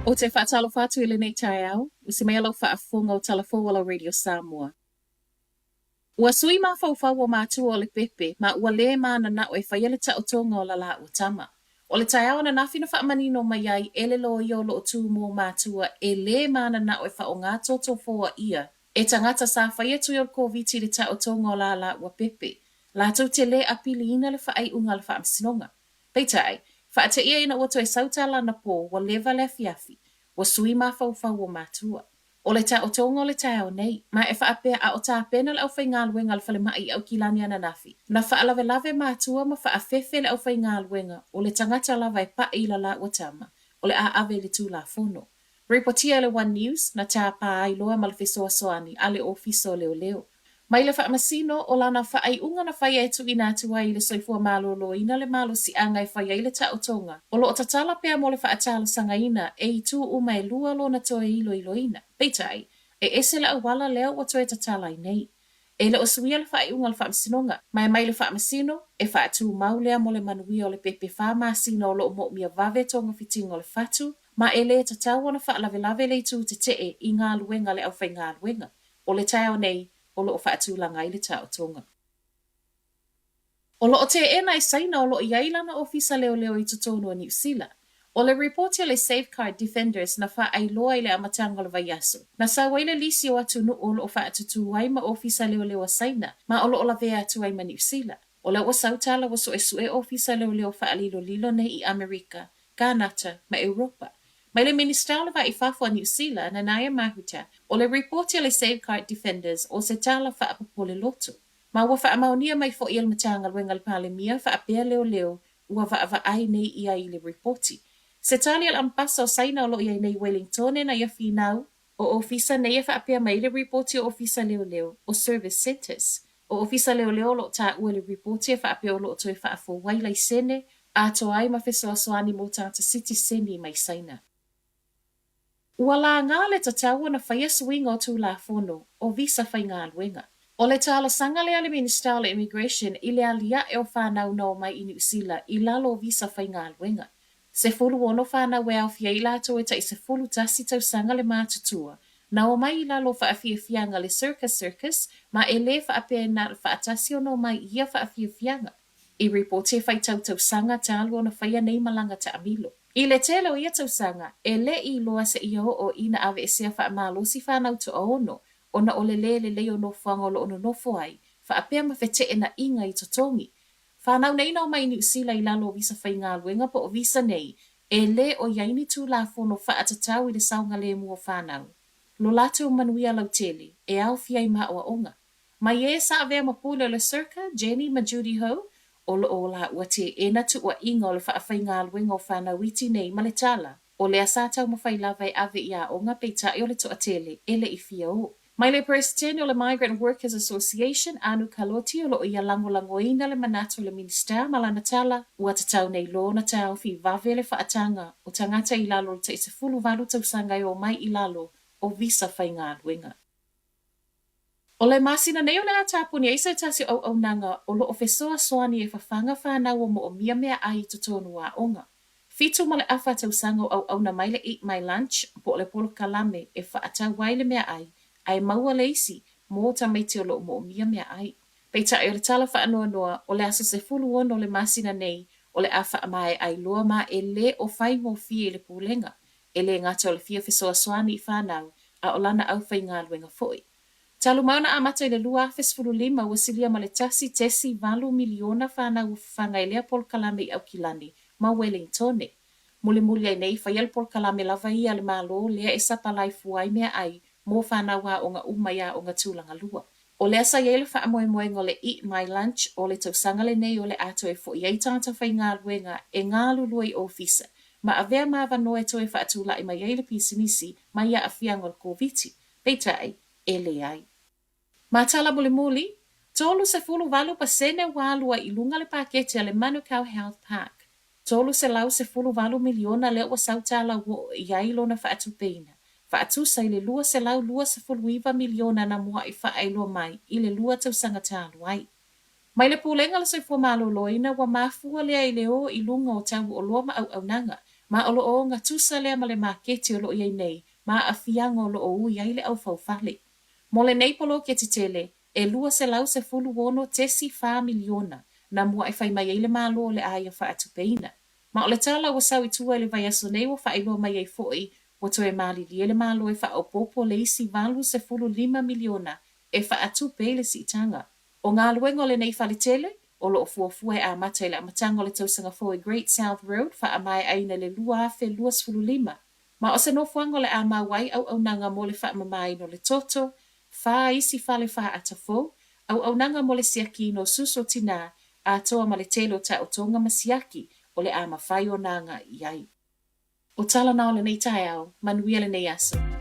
Ou te faatalofa atu i lenei taeao, usi mai a lau faafofoga o tala fou a lau Radio Samoa. Ua sui mafaufau o matua o le pepe ma ua lē mananao e faia le taotoga o la lāua tama. O le taeao ananafi na faamanino mai ai e le loia o loo tū mō matua e lē mananao e faogā toto foa ia e tagata sa faia tui o le Koviti i le taotoga o la lāua pepe. Latou te lē apiliina le faaiuga a le Faamasinoga. Peitai, faateia ina ua toe sau tala anapō ua leva le afiafi, ua sui mafaufau o matua. O le taotoga o le taeao nei, ma e faapea a o tapena le aufaigaluega a le falemai i Aukilani ananafi, na faalavelave matua ma faafefe le aufaigaluega o le tagata lava e paʻi i la lāua tama, o le a ave i le Tulafono. Ripotia e le One News, na tāpā ai loa ma le fesoasoani a le Ofisa o Leoleo. Mai le Faamasino, o lana faaiuga na faia e tuuina atu ai i le soifua maloloina le malosiaga e fai ai le taotoga, o lo o tatala pea mo le faatalosagaina e itu uma e lua lona toe iloiloina. Peitai, e ese le auala lea ua toe tatala ai nei. E le o suia le faaiuga a le Faamasinoga, ma e mai le Faamasino, e faatumau lea mo le manuia o le pepe fa masina o lo o moomia vave togafitiga o le fatu, ma e lē tatau ona faalavelave le itu tetee i galuega a le aufaigaluega. O le taeao nei o lo o faatulaga ai le taotoga. O lo o teena e Saina o lo o i ai lana ofisa leoleo i totonu o Niu Sila. O le ripoti a le Safeguard Defenders na faailoa i le amataga o le vaiaso, na sau ai le lisi o atunuu o lo o faatutū ai ma ofisa leoleo a Saina ma o lo o lavea atu ai ma Niu Sila. O lea ua sau tala ua suesue ofisa leoleo faalilolilo nei i Amerika, Kānata, ma Europa. Mai le Minisita o le Va i Fafo a Niu Sila, Nanaia Mahuta, o le ripoti a le Safeguard Defenders o se tala faapopole loto. Ma ua faamaonia mai foi e le Matagaluega a le Palemia faapea leoleo ua vaavaai nei i ai i le ripoti. Se tali a le Ambasa o Saina o lo o i ai nei i Wellingtone na ia finau, O ofisa nei e faapea mai le ripoti o ofisa leoleo, o service centres. O ofisa leoleo o lo o taua i le ripoti e faapea o lo o toe faafou ai laisene atoa ai ma fesoasoani mo tagata sitiseni mai Saina. Ua lāga le tatau ona faia suiga o Tulafono o visa faigaluega. O le talosaga lea a le Minisita o le Immigration i le aliae o fanau na omai i Niu Sila i lalo o visa faigaluega. 16 fanau e aofia ai latou e tai 11 tausaga le matutua, na omai i lalo o faafiafiaga le Circus Circus ma e lē faapea e na o le faatasi ona omai i ia faafiafiaga. I ripoti e faitau tausaga talu ona faia nei malaga taamilo. I le tele o ia tausaga, e le i iloa seia oo ina aveesea faamalosi fanau toaono ona o le lē lelei o nofoaga o lo o nonofo ai, faapea ma feteenaiga i totogi. Fanau nei na omai i Niu Sila i lalo o visa faigaluega po o visa nei e lē o i ai ni Tulafono faatatau i le saogalemu o fanau. Lo latou manuia lautele, e aofia ai ma aoaoga. Mai ē sa avea ma pule o le Circa, Jenny ma Judy Ho, o lo o lāua teena tuuaiga o le faafaigaluega o fanau iti nei ma le tala, O lea sa taumafai lava e ave i aoga peitai o le toatele e le i fia o. Mai le Peresetene o le Migrant Workers Association, Anu Kaloti, o lo o ia lagolagoina le manatu o le Minisita ma lana tala, ua tatau nei loa ona taofi vave le faataga o tagata i lalo o le tai 18 tausaga e omai i lalo o visa faigaluega. O le masina nei o le a tapuni ai se tasi o auaunaga o lo o fesoasoani e fafaga fanau o moomia meaai i totonu o aoga. Fitu ma le afa tausaga o auauna mai le Eat My Lunch po o le polokalame e faatau ai le meaai a e maua le isi mō tamaiti o lo o moomia meaai. Peitai o le tala faanoanoa o le aso 16 o le masina nei o le a faamaea ai loa ma e lē o faigofie i le Pulega E lē gata o le fia fesoasoani i fanau, a o lana aufaigaluega foi. Talu mai ona amata i le 2015, ua silia ma le 1.8 miliona fanau ua fafaga i lea polokalame i Aukilani ma Welingtone. Mulimuli ai nei, faia le polokalame lava ia a le Malo lea e sapalai fua ai meaai mō fanau aoga uma i aoga tulaga lua. O lea sa i ai le faamoemoega o le Eat My Lunch o le tausaga lenei o le a toe fo'i ai tagata faigaluega e galulue i ofisa ma avea ma avanoa e toe faatula'i mai ai le pisinisi mai aafiaga o le Koviti. Peitai, e leai. Ma tala mulimuli, 38% ua alu ai i luga le paketi a le Manukau Health Park. $318 miliona lea ua sau tala ua oo i ai lona faatupeina, faatusa i le $229 miliona na mua'i faailoa mai i le lua tausaga talu ai. Mai le Pulega a le Soifua Maloloina ua mafua lea i le o i luga o tau o oloa ma auaunaga, Ma o lo o ogatusa lea ma le maketi o lo o i ai nei ma aafiaga o lo o ui ai le aufaufale. Mo lenei poloketi tele, e $216.4 miliona na mua'i fai mai ai le Malo o le a ia faatupeina. Ma o le tala ua sau i tua i le vaiaso nei ua faailoa mai ai foi ua toe malilie le Malo e faaopoopo le isi $85 miliona e faatupe ai le siitaga. O galuega o lenei fale tele, o lo o fuafua e amata i le amataga o le tausaga fou i Great South Road faamaeaina i le 2025. Ma o se nofoaga o le a mau ai auaunaga mo le faamamaina o le toto, fā isi fale faata fou, auaunaga mo le siakiina o susu o tinā, atoa ma le tele o taotoga ma siaki o le a mafai ona agai i ai. O tala na o lenei taeao, manuia lenei aso.